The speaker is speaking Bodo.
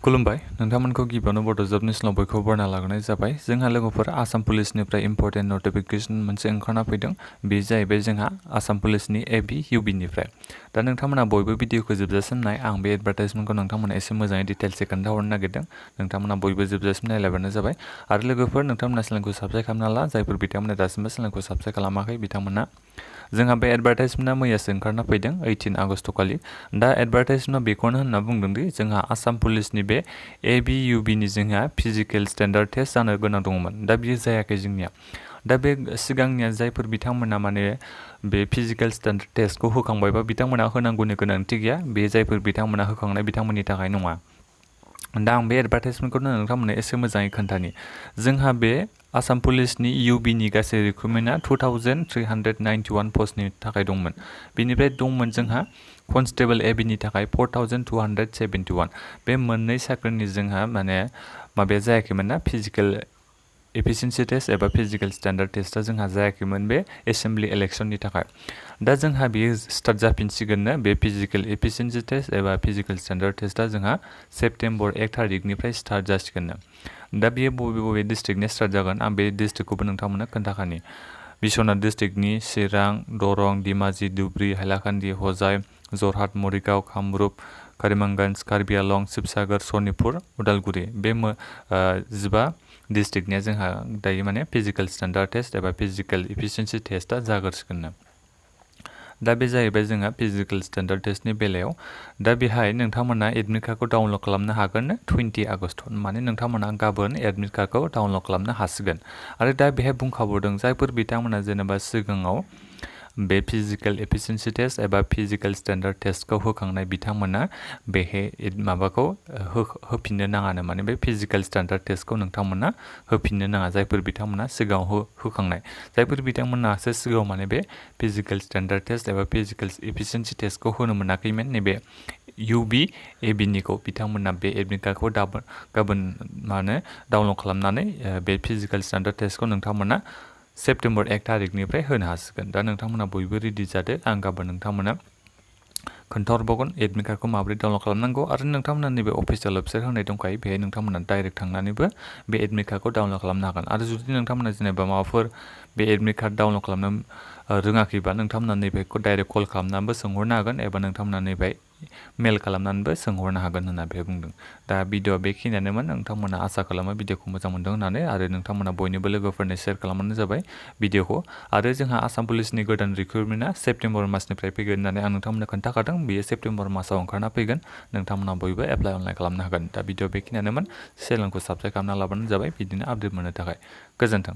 खुलुमबाय नोंथांमोनखौ गिबियावनो बड' जब निउसनाव बयखौबो बरायना लाग्रोनाय जाबाय। जोंहा लोगोफोर आसाम पुलिसनिफ्राय इम्पर्टेन्ट नटिफिकेसन मोनसे ओंखारना फैदों। बे जाहैबाय जोंहा आसाम पुलिसनि एबि इउबिनिफ्राय। दा नोंथांमोना बयबो भिडिअखौ जोबजासिम नाय। आं बे एडभार्टाइजमेन्टखौ नोंथांमोना एसे मोजाङै डिटेल्सै खोन्थाहरनो नागिरदों। नोंथांमोना बयबो जोबजासिम नायलायबानो जाबाय। आरो लोगोफोर नोंथांमोना चेनेलखौ साबस्क्राइब खालामना ला। जायफोर बिथांमोना दासिमबो चेनेलखौ साबस्क्राइब खालामाखै बिथांमोना जोंहा बे एडभार्टाइजमेन्टआ मैयासो ओंखारना फैदों 18 आगस्ट खालि। दा एडभार्टाइजमेन्टआव बेखौनो होनना बुंदों दि जोंहा आसाम पुलिसनि बे एबि इउबिनि जोंहा फिजिकेल स्टेन्डार्ड टेस्ट जानो गोनां दंमोन। दा बियो जायाखै जोंनिया। दा बे सिगांनिया जायफोर बिथांमोना माने बे फिजिकेल स्टेन्डार्ड टेस्टखौ होखांबायबा बिथांमोना होनांगौनि गोनांथि गैया। बे जायफोर बिथांमोना होखांनाय बिथांमोननि थाखाय नङा। दा आं बे एडभार्टाइजमेन्टखौनो नोंथांमोननो एसे मोजाङै खोन्थानि। जोंहा बे आसाम पुलिसनि इउबिनि गासै रिक्रुटमेन्टआ 2391 पस्टनि थाखाय दंमोन। बेनिफ्राय दंमोन जोंहा कनस्टेबल एबिनि थाखाय 4271। बे मोननै साख्रिनि जोंहा माने माबाया जायाखैमोन ना फिजिकेल एफिसिएन्सि टेस्ट एबा फिजिकेल स्टेन्डार्ड टेस्टआ जोंहा जायाखैमोन बे एसेम्बलि इलेक्सननि थाखाय। दा जोंहा बेयो स्टार्ट जाफिनसिगोननो बे फिजिकेल एफिसिएन्सि टेस्ट एबा फिजिकेल स्टेन्डार्ड टेस्टआ जोंहा सेप्तेम्बर 1 थारिखनिफ्राय स्टार्ट जासिगोननो। दा बेयो बबे बबे डिस्ट्रिक्टनि स्टार्ट जागोन आं बे डिस्ट्रिक्टखौबो नोंथांमोननो खोन्थाखानि। बिश्वनाथ डिस्ट्रिक्टनि चिरां, दरं, धेमाजि, धुबरी, हाइलाकान्दि, हजाइ, जरहाट, मरिगाव, कामरुप, करिमगन्ज, कार्बि आलं, शिबसागर, सनितपुर, उदालगुरि बे 15 डिस्ट्रिक्टनिया जोंहा दायो माने फिजिकेल स्टेन्डार्ड टेस्ट एबा फिजिकेल एफिसिएन्सि टेस्टआ जागोरसिगोननो। दा बे जाहैबाय जोंहा फिजिकेल स्टेन्डार्ड टेस्टनि बेलायाव। दा बेहाय नोंथांमोना एडमिट कार्डखौ डाउनलड खालामनो हागोन 20 आगस्ट माने नोंथांमोना गाबोन एडमिट कार्डखौ डाउनलड खालामनो हासिगोन। आरो दा बेहाय बुंखाबावदों जायफोर बिथांमोना जेनेबा सिगाङाव बे फिजिकेल एफिसिएन्सि टेस्ट एबा फिजिकेल स्टेन्डार्ड टेस्टखौ होखांनाय बिथांमोना बेहाय माबाखौ होफिननो नाङानो माने बे फिजिकेल स्टेन्डार्ड टेस्टखौ नोंथांमोना होफिननो नाङा जायफोर बिथांमोना सिगाङाव होखांनाय। जायफोर बिथांमोनासो सिगाङाव माने बे फिजिकेल स्टेन्डार्ड टेस्ट एबा फिजिकेल एफिसिएन्सि टेस्टखौ होनो मोनाखैमोन नैबे इउबि एबिनिखौ बिथांमोना बे एडमिट कार्डखौ गाबोन माने डाउनलड खालामनानै बे फिजिकेल स्टेन्डार्ड टेस्टखौ नोंथांमोना सेप्तेम्बर 1 थारिखनिफ्राय होनो हासिगोन। दा नोंथांमोना बयबो रेडि जादो। आं गाबोन नोंथांमोना खोन्थाहरबावगोन एडमिट कार्डखौ माबोरै डाउनलड खालामनांगौ। आरो नोंथांमोना नैबे अफिसियेल वेबसाइट होनाय दंखायो बेहाय नोंथांमोना डाइरेक्ट थांनानैबो बे एडमिट कार्डखौ डाउनलड खालामनो हागोन। आरो जुदि नोंथांमोना जेनेबा माबाफोर बे एडमिट कार्ड डाउनलड खालामनो रोङाखैबा नोंथांमोना नैबेखौ डाइरेक्ट कल खालामनानैबो सोंहरनो हागोन एबा नोंथांमोना नैबे मेल खालामनानैबो सोंहरनो हागोन होनना बेहाय बुंदों। दा भिडिअआ बेखिनियानोमोन। नोंथांमोना आसा खालामो भिडिअखौ मोजां मोनदों होननानै आरो नोंथांमोना बयनिबो लोगोफोरनो शेयार खालामबानो जाबाय भिडिअखौ। आरो जोंहा आसाम पुलिसनि गोदान रिक्रुटमेन्टआ सेप्तेम्बर मासनिफ्राय फैगोन होननानै आं नोंथांमोननो खोन्थाखादों। बेयो सेप्तेम्बर मासाव ओंखारना फैगोन। नोंथांमोना बयबो एप्लाइ अनलाइन खालामनो हागोन। दा भिडिअ बेखिनियानोमोन। चेनेलखौ साबस्क्राइब खालामना लाबानो जाबाय बिदिनो आपडेट मोननो थाखाय। गोजोन्थों।